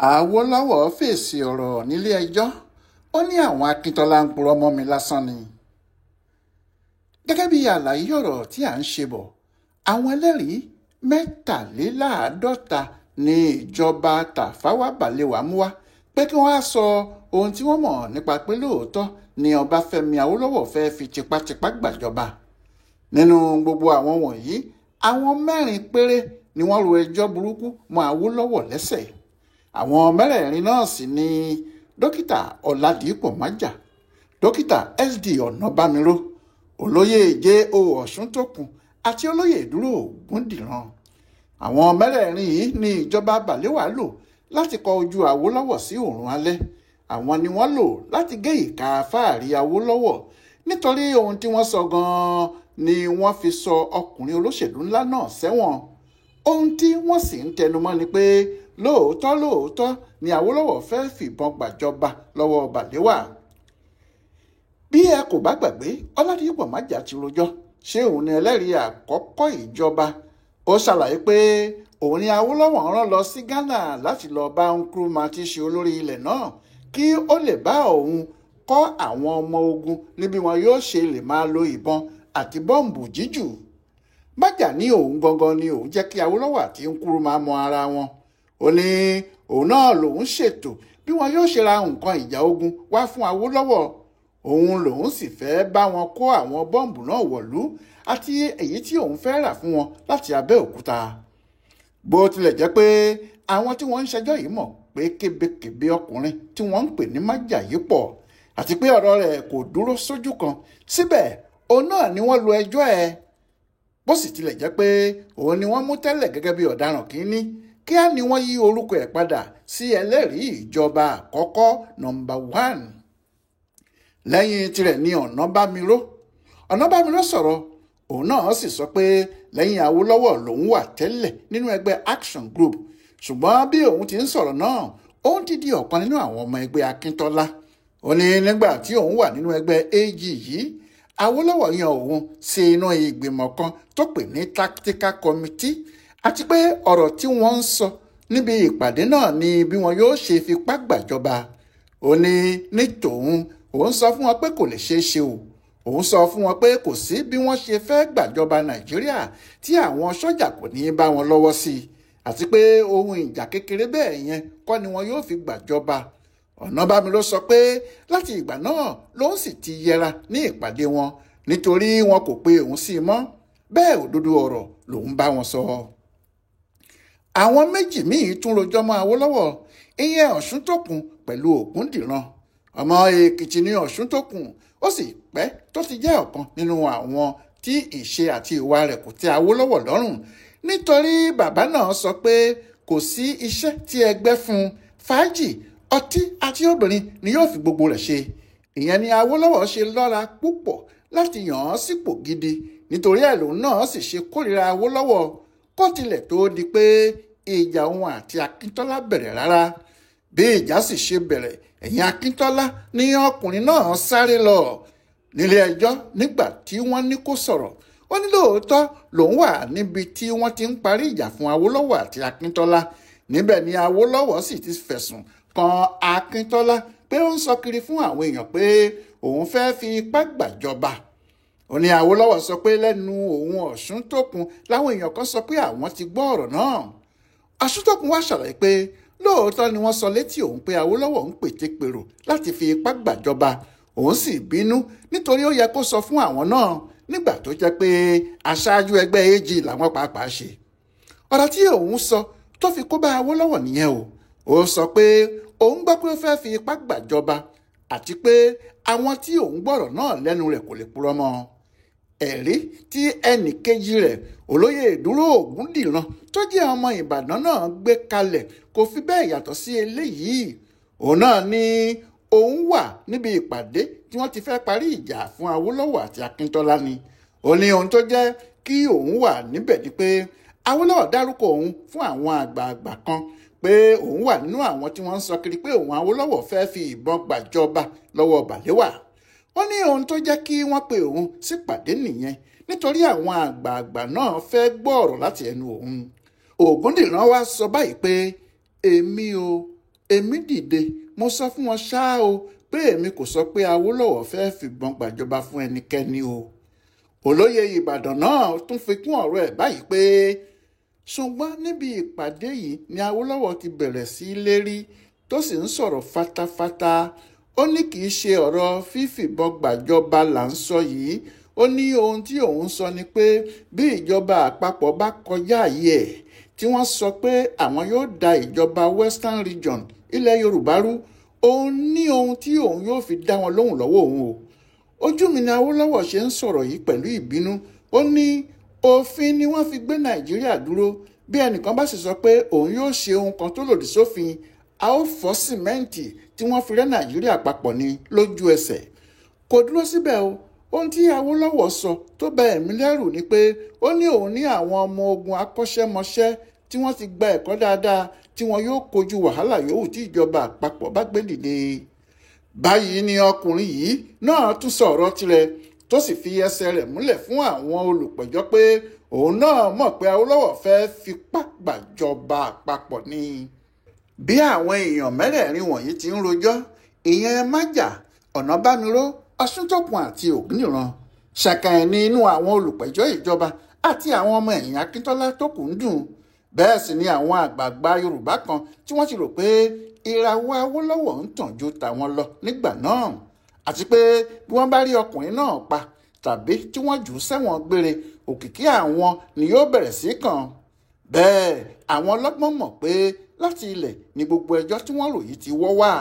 Awólọ́wọ̀ fèsì ọ̀rọ̀ nílé-ẹjọ́, ó ní àwọn Akíntọ́lá ń purọ́ mọ́ mi lásán ni. Gẹ́gẹ́ bí àlàyé ọ̀rọ̀ tí à ń ṣe bọ̀, àwọn ẹlẹ́rìí 53 ní ìjọba Tafawa Balewa mú wá pé kí wọ́n á sọ ohun tí wọ́n mọ̀ nípa pé lóòótọ́ ni Ọbáfẹ́mi Awólọ́wọ̀ fẹ́ fi tipátipá gbàjọba. Nínú gbogbo àwọn wọ̀nyí, àwọn 4 péré ni wọ́n ro ẹjọ́ burúkú mọ́ Awólọ́wọ̀ lẹ́sẹ̀. Àwọn mẹ́rẹ̀ẹ̀rin náà sì ni Dókítà Ọládìpọ̀ Májà, Dókítà SD Ọ̀nàbàmíró, Olóyè J.O. Ọ̀ṣúntókun àti Olóyè Dúró Ògúndìran. Àwọn mẹ́rẹ̀ẹ̀rin yìí ni ìjọba Balewa lò láti kọ ojú Awólọ́wọ̀ sí òrùn alẹ́. Àwọn ni wọ́n lò láti gé ìka fáàrí Awólọ́wọ̀ nítorí ohun tí wọ́n sọ gan-an ni wọ́n fi sọ ọkùnrin olóṣèlú ńlá náà sẹ́wọ̀n. Ohun tí wọ́n sì ń tẹnumọ́ ni pé lóòótọ́ lóòótọ́ ni Awólọ́wọ̀ fẹ́ fìbọn gbàjọba lọ́wọ́ Balewa. Bí ẹ kò bá gbàgbé, Ọládìpọ̀ Májà ti rojọ́, ṣé òun ni ẹlẹ́rìí àkọ́kọ́ ìjọba. Ó ṣàlàyé pé òun ni Awólọ́wọ̀ rán lọ sí Ghana láti lọ bá Nkrumah tí ṣe olórí ilẹ̀ náà kí ó lè bá òun kọ́ àwọn ọmọ ogun níbi wọn yóò ṣe lè máa lo ìbọn àti bọ́ǹbù jíjù. Májà ní òun gangan ni òun jẹ́ kí Awólọ́wọ̀ àti Nkrumah mọ ara wọn. Ó ní òun náà lòun ṣètò bí wọn yóò ṣe ra nǹkan ìjà ogun wá fún Awólọ́wọ̀. Òun lòun sì fẹ́ bá wọn kó àwọn bọ́ǹbù náà wọ̀lú àti èyí tí òun fẹ́ rà fún wọn láti Abẹ́òkúta. Bó tilẹ̀ jẹ́ pé àwọn tí wọ́n ń ṣẹjọ́ yìí mọ̀ pé kébékèbé ọkùnrin tí wọ́n ń pè ní Májà yìí pọ̀ àti pé ọ̀rọ̀ rẹ̀ kò dúró sójú kan, síbẹ̀ òun náà ni wọ́n lo ẹjọ́ ẹ̀. Bó sì tilẹ̀ jẹ́ pé òun ni wọ́n mú tẹ́lẹ̀ gẹ́gẹ́ bí ọ̀daràn kínní, kíá ni wọ́n yí orúkọ ẹ̀ padà sí ẹlẹ́rìí ìjọba àkọ́kọ́ nọ́mbà 1. Lẹ́yìn tirẹ̀ ni Ọ̀nàbàmíró. Ọ̀nàbàmíró sọ̀rọ̀, òun náà sì sọ pé lẹ́yìn Awólọ́wọ̀ lòun wà tẹ́lẹ̀ nínú ẹgbẹ́ Action Group, ṣùgbọ́n bí òun ti ń sọ̀rọ̀ náà, òun ti di ọ̀kan nínú àwọn ọmọ ẹgbẹ́ Akíntọ́lá. Ó ní nígbà tí òun wà nínú ẹgbẹ́ AG yìí, Awólọ́wọ̀ yan òun sí inú ìgbìmọ̀ kan tó pè ní Tactical Committee, àti pé ọ̀rọ̀ tí wọ́n ń sọ níbi ìpàdé náà ni bí wọn yóò ṣe fipá gbàjọba. Ó ní ní tòun, òun sọ fún wọn pé kò lè ṣeé ṣe o. Òun sọ fún wọn pé kò sí bí wọ́n ṣe fẹ́ gbàjọba Nàìjíríà tí àwọn sọ́jà kò ní bá wọn lọ́wọ́ sí i, àti pé ohun ìjà kékeré bẹ́ẹ̀ yẹn kọ́ ni wọn yóò fi gbàjọba. Ọ̀nàbàmíró sọ pé láti ìgbà náà lòun sì ti yẹra ní ìpàdé wọn nítorí wọn kò pe òun sí i mọ́. Bẹ́ẹ̀ òdodo ọ̀rọ̀ lòun bá wọn sọ. Àwọn méjì míì tún rojọ́ mọ́ Awólọ́wọ̀, ìyẹn Ọ̀ṣúntókun pẹ̀lú Ògúndìran. Ọmọ Èkìtì ní Ọ̀ṣúntókun, ó sì pẹ́ tó ti jẹ́ ọ̀kan nínú àwọn tí ìṣe àti ìwà rẹ̀ kò tẹ́ Awólọ́wọ̀ lọ́rùn, nítorí bàbá náà sọ pé kò sí iṣẹ́ tí ẹgbẹ́ fún, fàájì, ọtí àti obìnrin ni yóò fi gbogbo rẹ̀ ṣe. Ìyẹn ni Awólọ́wọ̀ ṣe lọ́ra púpọ̀ láti yàn án sípò gidi, nítorí ẹ̀ lòun náà sì ṣe kórìíra Awólọ́wọ̀ kó tilẹ̀ tó di pé ìjà òun àti Akíntọ́lá bẹ̀rẹ̀ rárá. Bí ìjà sì ṣe bẹ̀rẹ̀, ẹ̀yìn Akíntọ́lá ni ọkùnrin náà sáré lọ nílé ẹjọ́ nígbà tí wọ́n ní kó sọ̀rọ̀. Ó ní lóòótọ́ lòun wà níbi tí wọ́n ti ń parí ìjà fún Awólọ́wọ̀ àti Akíntọ́lá. Níbẹ̀ ni Awólọ́wọ̀ sì ti fẹ̀sùn kan Akíntọ́lá pé ó ń sọ kiri fún àwọn èèyàn pé òun fẹ́ fi ipá gbàjọba. Ó ní Awólọ́wọ̀ sọ pé lẹ́nu òun Ọ̀ṣúntókun láwọn èèyàn kan sọ pé àwọn ti gbọ́ ọ̀rọ̀ náà. Ọ̀ṣúntókun wá ṣàlàyé pé lóòótọ́ ni wọ́n sọ létí òun pé Awólọ́wọ̀ ń pètèpèrò láti fi ipá gbàjọba. Òun sì bínú nítorí ó yẹ kó sọ fún àwọn náà nígbà tó jẹ́ pé aṣáájú ẹgbẹ́ AG làwọn pàápàá ṣe. Ọ̀rọ̀ tí òun sọ tó fi kó bá Awólọ́wọ̀ nìyẹn o. Ó sọ pé òun gbọ́ pé ó fẹ́ fi ipá gbàjọba àti pé àwọn tí òun gbọ́rọ̀ náà lẹ́nu rẹ̀ kò lè purọ́ mọ́. Ẹ̀rí tí ẹnì kejì rẹ̀ Olóyè Dúró Ògúndìran tó jẹ́ ọmọ Ìbàdàn náà gbé kalẹ̀ kò fi bẹ́ẹ̀ yàtọ̀ sí eléyìí. Òun náà ní òun wà níbi ìpàdé tí wọ́n ti fẹ́ parí ìjà fún Awólọ́wọ̀ àti Akíntọ́lá ni. Ó ní ohun tó jẹ́ kí òun wà níbẹ̀ ni pé Awólọ́wọ̀ dárúkọ òun fún àwọn àgbààgbà kan pé òun wà nínú àwọn tí wọ́n ń sọ kiri pé òun Awólọ́wọ̀ fẹ́ fi ìbọn gbàjọba lọ́wọ́ Balewa. Ó ní ohun tó jẹ́ kí wọ́n pe òun sípàdé nìyẹn nítorí àwọn àgbààgbà náà fẹ́ gbọ́ ọ̀rọ̀ láti ẹnu òun. Ògúndìran wá sọ báyìí pé èmi o, Èmi dìde, mo sọ fún wọn ṣáá o pé èmi kò sọ pé Awólọ́wọ̀ fẹ́ fìbọn gbàjọba fún ẹnikẹ́ni o. Olóyè Ìbàdàn náà tún fi kún ọ̀rọ̀ ẹ̀ báyìí pé ṣùgbọ́n níbi ìpàdé yìí ni Awólọ́wọ̀ ti bẹ̀rẹ̀ sí í lérí tó sì ń sọ̀rọ̀ fatafata. Ó ní kì í ṣe ọ̀rọ̀ fífìbọn gbàjọba là ń sọ yìí. Ó ní ohun tí òun sọ ni pé bí ìjọba àpapọ̀ bá kọjá àyè ẹ̀ tí wọ́n sọ pé àwọn yóò da ìjọba Western Region ilẹ̀ Yorùbá rú, òun ní ohun tí òun yóò fi dá wọn lóhùn lọ́wọ́ òun o. Ojú mi ni Awólọ́wọ̀ ṣe ń sọ̀rọ̀ yìí pẹ̀lú ìbínú. Ó ní òfin ni wọ́n fi gbé Nàìjíríà dúró. Bí ẹnìkan bá sì sọ pé òun yóò ṣe ohun kan tó lòdì sófin, a ó fọ́ sìmẹ́ǹtì tí wọ́n fi rẹ́ Nàìjíríà papọ̀ ní lójú ẹsẹ̀. Kò dúró síbẹ̀ o. Ohun tí Awólọ́wọ̀ sọ tó bà ẹ̀mí lẹ́rù ni pé ó ní òun ní àwọn ọmọ ogun akọ́ṣẹ́mọṣẹ́ tí wọ́n ti gba ẹ̀kọ́ dáadáa tí wọn yóò kojú wàhálà yòówù tí ìjọba àpapọ̀ bá gbé dìde. Báyìí ni ọkùnrin yìí náà tún sọ ọ̀rọ̀ tirẹ̀ tó sì fi ẹsẹ̀ rẹ̀ múlẹ̀ fún àwọn olùpẹ̀jọ́ pé òun náà mọ̀ pé Awólọ́wọ̀ fẹ́ fipá gbàjọba àpapọ̀ ni. Bí àwọn èèyàn mẹ́rẹ̀ẹ̀rin wọ̀nyí ti ń rojọ́, ìyẹn Májà, Ọ̀nàbámiró, Ọ̀ṣúntòkun àti Ògúnníran, ṣàkàyàn ní inú àwọn olùpẹ̀jọ́ ìjọba àti àwọn ọmọ ẹ̀yìn Akíntọ́lá tó kù ń dùn. Bẹ́ẹ̀ sì ni àwọn àgbààgbà Yorùbá kan tí wọ́n ti rò pé ìràwọ̀ Awólọ́wọ̀ ń tàn ju tàwọn lọ nígbà náà, àti pé bí wọ́n bá rí ọkùnrin náà pa tàbí tí wọ́n jù ú sẹ́wọ̀n gbére, òkìkí àwọn ni yóò bẹ̀rẹ̀ sí kàn. Bẹ́ẹ̀ àwọn ọlọ́gbọ́n mọ̀ pé láti ilẹ̀ ni gbogbo ẹjọ́ tí wọ́n rò yìí ti wọ́ wá.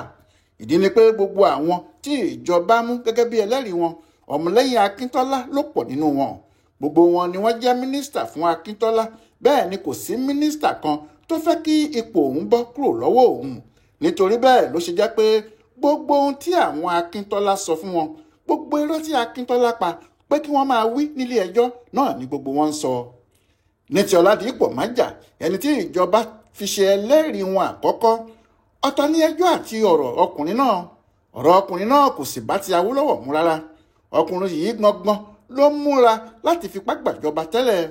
Ìdí ni pé gbogbo àwọn tí ìjọba mú gẹ́gẹ́ bí ẹlẹ́rìí wọn, ọmọlẹ́yìn Akíntọ́lá ló pọ̀ nínú wọn. Gbogbo wọn ni wọ́n jẹ́ mínísítà fún Akíntọ́lá. Bẹ́ẹ̀ ni kò sí mínísítà kan tó fẹ́ kí ipò òun bọ́ kúrò lọ́wọ́ òun. Nítorí bẹ́ẹ̀ ló ṣe jẹ́ pé gbogbo ohun tí àwọn Akíntọ́lá sọ fún wọn, gbogbo irọ́ tí Akíntọ́lá pa pé kí wọ́n máa wí nílé ẹjọ́ náà ni gbogbo wọn ń sọ. Ní ti Ọládìpọ̀ Májà, ẹni tí ìjọba fi ṣe ẹlẹ́rìí wọn àkọ́kọ́, ọ̀tọ̀ ní ẹjọ́ àti ọ̀rọ̀ ọkùnrin náà. Ọ̀rọ̀ ọkùnrin náà kò sì bá ti Awólọ́wọ̀ mú rárá. Ọkùnrin yìí gbọ̀ngbọ̀n ló múra láti fipá gbàjọba tẹ́lẹ̀.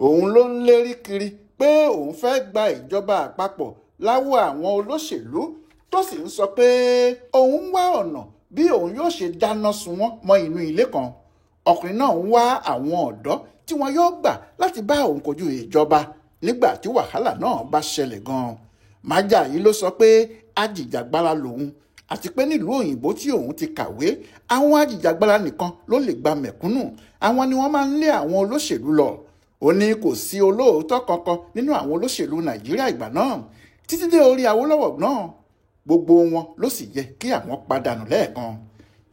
Òun ló ń lérí kiri pé òun fẹ́ gba ìjọba àpapọ̀ láwọ́ àwọn olóṣèlú, tó sì ń sọ pé òun ń wá ọ̀nà bí òun yóò ṣe dáná sun wọ́n mọ́ inú ilé kan. Ọkùnrin náà ń wá àwọn ọ̀dọ́ tí wọn yóò gbà láti bá òun kojú ìjọba nígbà tí wàhálà náà bá ṣẹlẹ̀ gan-an. Májà yìí ló sọ pé ajìjàgbara lòun, àti pé nílùú òyìnbó tí òun ti kàwé, àwọn ajìjàgbara nìkan ló lè gba mẹ̀kúnnù, àwọn ni wọ́n máa ń lé àwọn olóṣèlú lọ. Ó ní kò sí olóòótọ́ kankan nínú àwọn olóṣèlú Nàìjíríà ìgbà náà títí dé orí Awólọ́wọ̀ náà. Gbogbo wọn ló sì yẹ kí àwọn padànù lẹ́ẹ̀kan.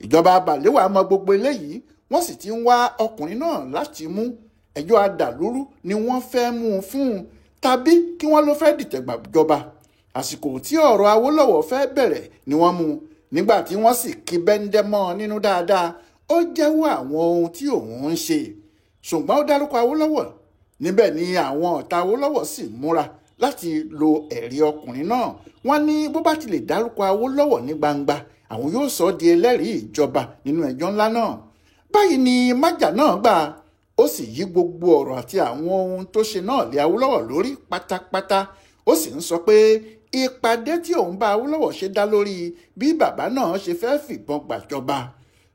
Ìjọba Balewa mọ gbogbo eléyìí, wọ́n sì ti ń wá ọkùnrin náà láti mú. Ẹjọ́ adàlúrú ni wọ́n fẹ́ mú un fún un, tàbí kí wọ́n ló fẹ́ dìtẹ̀gbàjọba. Àsìkò tí ọ̀rọ̀ Awólọ́wọ̀ fẹ́ bẹ̀rẹ̀ ni wọ́n mú un. Nígbà tí wọ́n sì kí bẹ́ńdẹ́ mọ́ ọ nínú dáadáa, ó jẹ́wọ́ àwọn ohun tí òun ń ṣe. Ṣùgbọ́n ó dárúkọ Awólọ́wọ̀. Níbẹ̀ ni àwọn ọ̀tá Awólọ́wọ̀ sì múra láti lo ẹ̀rí ọkùnrin náà. Wọ́n ní bó bá ti lè dárúkọ Awólọ́wọ̀ ní gbangba, àwọn yóò sọ ọ́ di ẹlẹ́rìí ìjọba nínú ẹjọ́ ńlá náà. Báyìí ni Májà náà gbà, ó sì yí gbogbo ọ̀rọ̀ àti àwọn ohun tó ṣe náà lé Awólọ́wọ̀ lórí pátápátá. Ó sì ń sọ pé ìpàdé tí òun bá Awólọ́wọ̀ ṣe dá lórí bí bàbá náà ṣe fẹ́ fìbọn gbàjọba,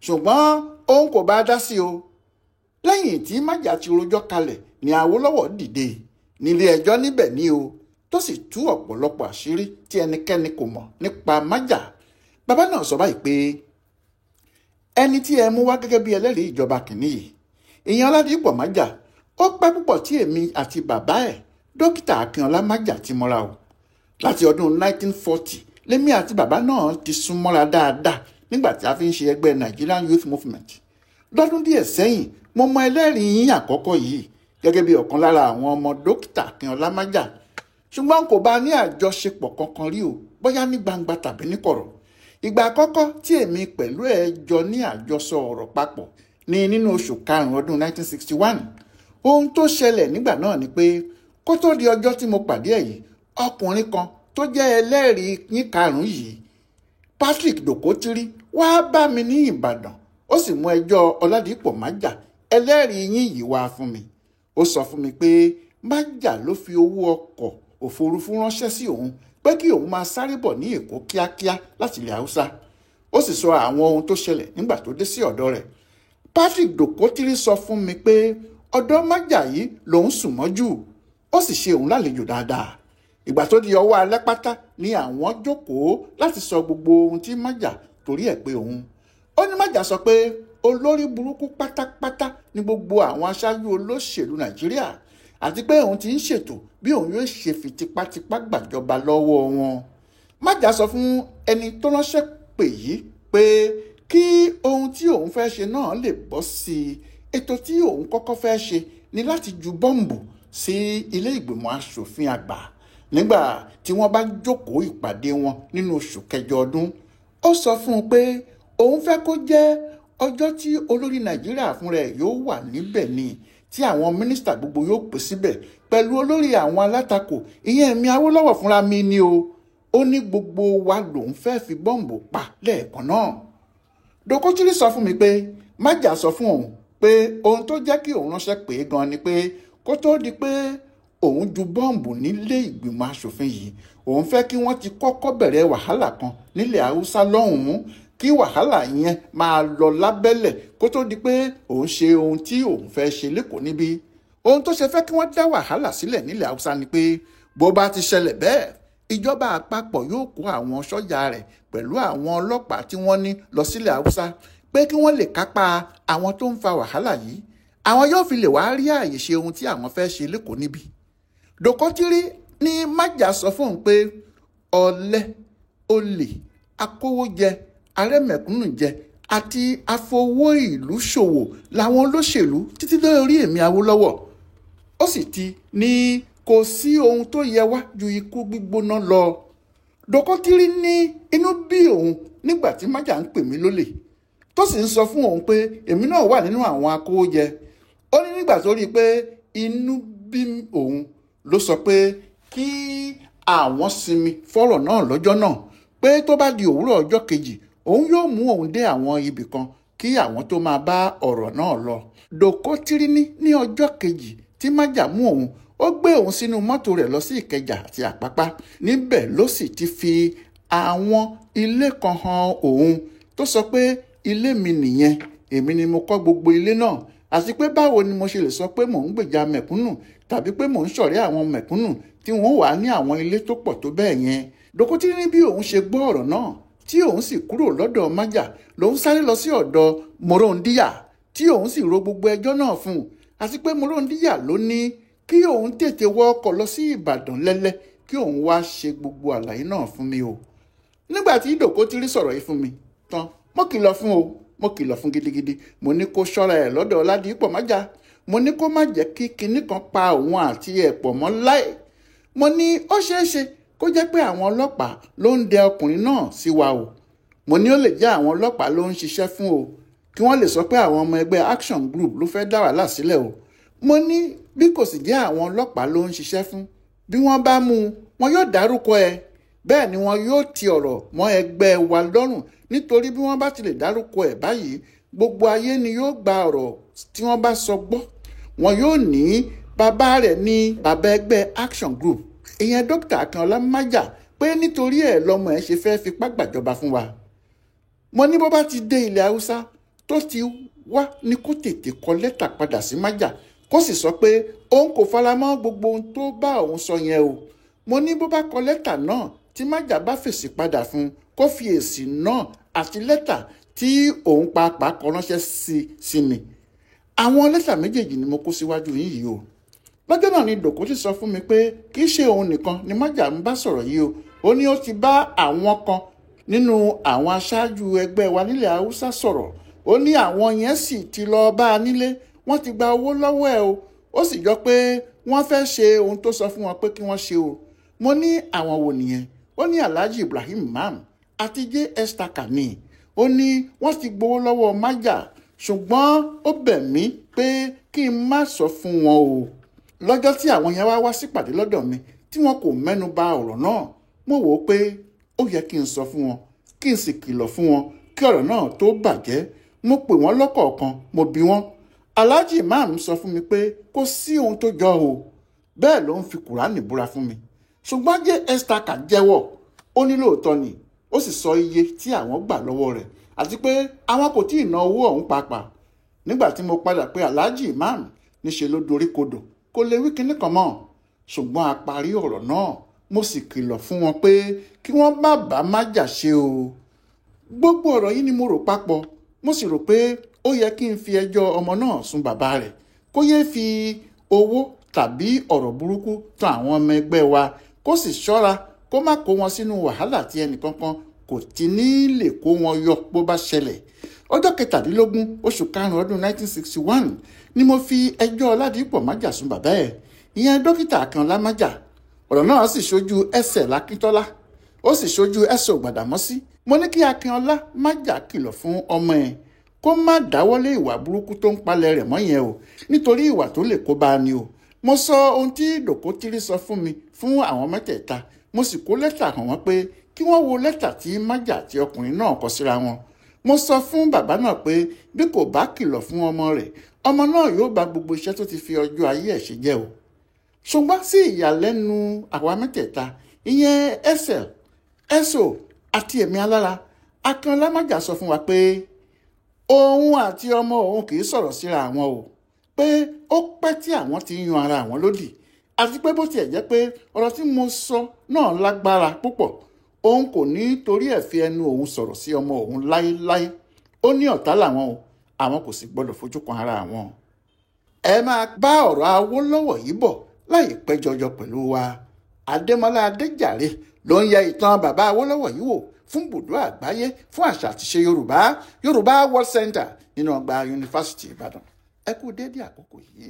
ṣùgbọ́n òun kò bá dá sí o. Lẹ́yìn tí Májà ti rojọ́ kalẹ̀ ni Awólọ́wọ̀ dìde nílé ẹjọ́ níbẹ̀ ni o, tó sì tú ọ̀pọ̀lọpọ̀ àṣírí tí ẹnikẹ́ni kò mọ̀ nípa Májà. Bàbá náà sọ báyìí pé ẹni tí ẹ mú wá gẹ́gẹ́ bí ẹlẹ́rìí ìjọba kìíní yìí, ìyẹn Ọládìpọ̀ Májà, ó pẹ́ púpọ̀ tí èmi àti bàbá ẹ̀ dókítà Akínọlá Májà ti mọ́ra o. Láti ọdún 1940 lèmi àti bàbá náà ti sún mọ́ra dáadáa nígbà tí a fi ń ṣe ẹgbẹ́ Nigerian Youth Movement. Lọ́dún díẹ̀ sẹ́yìn, mo mọ ẹlẹ́rìí yín àkọ́kọ́ yìí gẹ́gẹ́ bí ọ̀kan lára àwọn ọmọ dókítà Akínọlá Májà, ṣùgbọ́n kò bá ní àjọṣepọ̀ kankan rí o, bóyá ní gbangba tàbí ní kọ̀rọ̀. Ìgbà àkọ́kọ́ tí èmi pẹ̀lú ẹ̀ jọ ní àjọsọ ọ̀rọ̀ papọ̀ ní nínú oṣù karùn-ún ọdún 1961. Ohun tó ṣẹlẹ̀ nígbà náà ni pé kó tó di ọjọ́ tí mo pàdé ẹ̀ yìí, ọkùnrin kan tó jẹ́ ẹlẹ́rìí yín karùn-ún yìí, Patrick Dòkótírí, wá bá mi ní Ìbàdàn, ó sì mú ẹjọ́ Ọládìpọ̀ Májà ẹlẹ́rìí yín yìí wá fún mi. Ó sọ fún mi pé Májà ló fi owó ọkọ̀ òfurufú ránṣẹ́ sí òun pé kí òun máa sáré bọ̀ ní Èkó kíákíá láti ilẹ̀ Haúsá. Ó sì sọ àwọn ohun tó ṣẹlẹ̀ nígbà tó dé sí ọ̀dọ̀ rẹ̀. Patrick Dòkótìrí sọ fún mi pé ọ̀dọ̀ Májà yìí lòun sùn mọ́jú, ó sì ṣe òun lálejò dáadáa. Ìgbà tó di ọwọ́ alẹ́ pátá ni àwọn jókòó láti sọ gbogbo ohun tí Májà torí ẹ̀ pé òun. Ó ní Májà sọ pé olórí burúkú pátápátá ni gbogbo àwọn aṣáájú olóṣèlú Nàìjíríà, àti pé òun ti ń ṣètò bí òun yóò ṣe fi tipátipá gbàjọba lọ́wọ́ wọn. Májà sọ fún ẹni tó ránṣẹ́ pè yìí pé kí ohun tí òun fẹ́ ṣe náà lè bọ́ sí i. Ètò tí òun kọ́kọ́ fẹ́ ṣe ni láti ju bọ́ǹbù sí ilé ìgbìmọ̀ asòfin àgbà nígbà tí wọ́n bá jókòó ìpàdé wọn nínú oṣù kẹjọ ọdún. Ó sọ fún un pé òun fẹ́ kó jẹ́ ọjọ́ tí olórí Nàìjíríà fúnra ẹ̀ yóò wà níbẹ̀ ni, tí àwọn mínísítà gbogbo yóò pè síbẹ̀ pẹ̀lú olórí àwọn alátakò, ìyẹn èmi Awólọ́wọ̀ fúnra mi ni o. Ó ní gbogbo wa lòun fẹ́ fi bọ́ǹbù pa lẹ́ẹ̀kan náà. Dòkótìrí sọ fún mi pé Májà sọ fún òun pé ohun tó jẹ́ kí òun ránṣẹ́ pé gan ni pé kó tó di pé òun ju bọ́ǹbù nílé ìgbìmọ̀ asòfin yìí, òun fẹ́ kí wọ́n ti kọ́kọ́ bẹ̀rẹ̀ wàhálà kan nílẹ̀ Haúsá lọ́hùn-ún, kí wàhálà yẹn máa lọ lábẹ́lẹ̀ kó tó di pé òun ṣe ohun tí òun fẹ́ ṣe lẹ́kọ̀ọ́ níbí. Ohun tó ṣe fẹ́ kí wọ́n dá wàhálà sílẹ̀ nílẹ̀ Haúsá ni pé bó bá ti ṣẹlẹ̀ bẹ́ẹ̀, ìjọba àpapọ̀ yóò kó àwọn sọ́jà rẹ̀ pẹ̀lú àwọn ọlọ́pàá tí wọ́n ní lọ sílẹ̀ Haúsá pé kí wọ́n lè kápá àwọn tó ń fa wàhálà yìí. Àwọn yóò fi lè wá rí ààyè ṣe ohun tí àwọn fẹ́ ṣe lẹ́kọ̀ọ́ níbí. Dòkótìrí ní Májà sọ fóun pé ọ̀lẹ, olè, akówójẹ, arẹ́mẹ̀kúnnù jẹ àti afowó ìlú ṣòwò làwọn olóṣèlú títí lórí èmi Awólọ́wọ̀. Ó sì ti ní kò sí ohun tó yẹ wá ju ikú gbígbóná lọ. Dòkótìrí ní inú bí òun nígbà tí Májà ń pè mí lólè, tó sì ń sọ fún òun pé èmi náà wà nínú àwọn akówójẹ. Ó ní nígbà tó rí i pé inú bí òun ló sọ pé kí àwọn sinmi fọ́rọ̀ náà lọ́jọ́ náà, pé tó bá di òwúrọ̀ ọjọ́ kejì òun yóò mú òun dé àwọn ibì kan kí àwọn tó máa bá ọ̀rọ̀ náà lọ. Dòkótìrí ní ọjọ́ kejì tí Májà mú òun, ó gbé òun sínú mọ́tò rẹ̀ lọ sí Ìkẹjà àti Àpápá. Níbẹ̀ ló sì ti fi àwọn ilé kan hàn òun tó sọ pé ilé mi nìyẹn, èmi ni mo kọ́ gbogbo ilé náà, àti pé báwo ni mo ṣe lè sọ pé mò ń gbèjà mẹ̀kúnnù tàbí pé mò ń ṣọ̀rẹ́ àwọn mẹ̀kúnnù tí wọ́n wà ní àwọn ilé tó pọ̀ tó bẹ́ẹ̀ yẹn. Dòkótìrí ní bí òun ṣe gbọ́ ọ̀rọ̀ náà tí òun sì kúrò lọ́dọ̀ Májà lòun sáré lọ sí ọ̀dọ̀ Mòróndíyà tí òun sì ro gbogbo ẹjọ́ náà fún un, àti pé Mòróndíyà ló ní kí òun tètè wọ ọkọ̀ lọ sí Ìbàdàn lẹ́lẹ́ kí òun wá ṣe gbogbo àlàyé náà fún mi o. Nígbà tí Dòkótìrí sọ̀rọ̀ yìí fún mi tán, mo kìlọ̀ fún o, mo kìlọ̀ fún gidigidi. Mo ní kó ṣọ́ra ẹ̀ lọ́dọ̀ Ọládìpọ̀ Májà, mo ní kó má jẹ́ kí kinní kan pa òun àti ẹ̀ pọ̀ mọ́ láì. Mo ní ó ṣeé ṣe kó jẹ́ pé àwọn ọlọ́pàá ló ń dẹ ọkùnrin náà sí wa o. Mo ní ó lè jẹ́ àwọn ọlọ́pàá ló ń ṣiṣẹ́ fún o, kí wọ́n lè sọ pé àwọn ọmọ ẹgbẹ́ Action Group ló fẹ́ dá wàhálà sílẹ̀ o. Mo ní bí kò sì jẹ́ àwọn ọlọ́pàá ló ń ṣiṣẹ́ fún, bí wọ́n bá mú un wọn yóò dárúkọ ẹ, bẹ́ẹ̀ ni wọn yóò ti ọ̀rọ̀ mọ́ ẹgbẹ́ wa lọ́rùn, nítorí bí wọ́n bá ti lè dárúkọ ẹ̀ báyìí gbogbo ayé ni yóò gba ọ̀rọ̀ tí wọ́n bá sọ gbọ́. Wọn yóò ní bàbá rẹ̀ ní bàbá ẹgbẹ́ Action Group, ìyẹn Dókítà Akínọlá Májà, pé nítorí ẹ̀ lọ́mọ ẹ̀ ṣe fẹ́ fipá gbàjọba fún wa. Mo ní bó bá ti dé ilẹ̀ Haúsá tó ti wá ní kó tètè kọ lẹ́tà padà sí Májà, kó sì sọ pé òun kò faramọ́ gbogbo ohun tó bá òun sọ yẹn o. Mo ní bó bá kọ lẹ́tà náà tí Májà bá fèsì padà fún un, kó fi èsì náà àti lẹ́tà tí òun pàápàá kọ ránṣẹ́ sí mi. Àwọn lẹ́tà méjèèjì ni mo kó síwájú yín yìí o. Lọ́jọ́ náà ni Dòkótì sọ fún mi pé kì í ṣe òun nìkan ni Májà ń bá sọ̀rọ̀ yìí o. Ó ní ó ti bá àwọn kan nínú àwọn aṣáájú ẹgbẹ́ wa nílẹ̀ Haúsá sọ̀rọ̀. Ó ní àwọn yẹn sì ti lọ bá a nílé, wọ́n ti gba owó lọ́wọ́ ẹ̀ o. Ó sì jọ pé wọ́n fẹ́ ṣe ohun tó sọ fún wọn pé kí wọ́n ṣe o. Mo ní àwọn wo nìyẹn? Ó ní Alhaji Ibrahim Mam àti J.S. Takani. Ó ní wọ́n ti gbowó lọ́wọ́ Májà, ṣùgbọ́n ó bẹ̀ mí pé kí n má sọ fún wọn o. Lọ́jọ́ tí àwọn yẹn wá wá sípàdé lọ́dọ̀ mi tí wọn kò mẹ́nu bà ọ̀rọ̀ náà, mo wò ó pé ó yẹ kí n sọ fún wọn, kí n sì kìlọ̀ fún wọn kí ọ̀rọ̀ náà tó bàjẹ́. Mo pè wọ́n lọ́kọ̀ọ̀kan, mo bi wọ́n. Alhaji Imam sọ fún mi pé kò sí ohun tó jọ o, bẹ́ẹ̀ ló ń fi Kùránì búra fún mi. Ṣùgbọ́n J.S. Tarka jẹ́wọ́, ó ní lóòótọ́ ni, ó sì sọ iye tí àwọn gbà lọ́wọ́ rẹ̀ àti pé àwọn kò tí ì ná owó ọ̀hún pàápàá. Nígbà tí mo padà pé Alhaji Imam, níṣe ló dorí kodò, kò lè wí kinní kan mọ́. Ṣùgbọ́n a parí ọ̀rọ̀ náà, mo sì kìlọ̀ fún wọn pé kí wọ́n má bàa májà ṣe o. Gbogbo ọ̀rọ̀ yìí ni mo rò papọ̀, mo sì rò pé ó yẹ kí n fi ẹjọ́ ọmọ náà sùn bàbá rẹ̀, kó yéé fi owó tàbí ọ̀rọ̀ burúkú tan àwọn ọmọ ẹgbẹ́ wa, kó sì ṣọ́ra kó má kó wọn sínú wàhálà tí ẹnìkankan kò ti ní lè kó wọn yọ bó bá ṣẹlẹ̀. Ọjọ́ 17 oṣù karùn-ún ọdún 1961 ni mo fi ẹjọ́ Ọládìpọ̀ Májà sùn bàbá ẹ̀, ìyẹn dókítà Akínọlá Májà. Ọ̀rọ̀ náà sì ṣojú ẹsẹ̀ Lákíntọ́lá, ó sì ṣojú ẹsẹ̀ Ògbàdàmọ́sí. Mo ní kí Akínọlá Májà kìlọ̀ fún ọmọ ẹ̀ kó má dáwọ́lé ìwà burúkú tó ń palẹ̀ rẹ̀ mọ́ yẹn o, nítorí ìwà tó lè kó bá a ni o. Mo sọ ohun tí Dòkótìrí sọ fún mi fún àwọn mẹ́tẹ̀ẹ̀ta, mo sì kó lẹ́tà hàn wọ́n pé kí wọ́n wo lẹ́tà tí Májà àti ọkùnrin náà kọ síra wọn. Mo sọ fún bàbá náà pé bí kò bá kìlọ̀ fún ọmọ rẹ̀, ọmọ náà yóò bà gbogbo iṣẹ́ tó ti fi ọjọ́ ayé ẹ̀ ṣe jẹ́ o. Ṣùgbọ́n sí ìyàlẹ́nu àwa mẹ́tẹ̀ẹ̀ta, ìyẹn SL, SO àti èmi alára, Akínọlá Májà sọ fún wa pé òun àti ọmọ òun kì í sọ̀rọ̀ síra àwọn o, pé ó pẹ́ tí àwọn ti ń yan ara àwọn lódì, àti pé bó tiẹ̀ jẹ́ pé ọ̀rọ̀ tí mo sọ náà lágbára púpọ̀, òun kò ní torí ẹ̀ fi ẹnu òun sọ̀rọ̀ sí ọmọ òun láéláé. Ó ní ọ̀tá làwọn o, àwọn kò sì gbọ́dọ̀ fojú kan ara àwọn. Ẹ máa bá ọ̀rọ̀ Awólọ́wọ̀ yìí bọ̀ láìpẹ́ jọjọ pẹ̀lú wa. Adémọ́lá Adéjàre ló ń yẹ ìtàn bàbá Awólọ́wọ̀ yìí wò fún bùdó àgbáyé fún àṣà àtiṣe Yorùbá, Yorùbá World Center nínú ọgbà Yunifásítì Ìbàdàn. Ẹ kú déédéé àkókò yìí.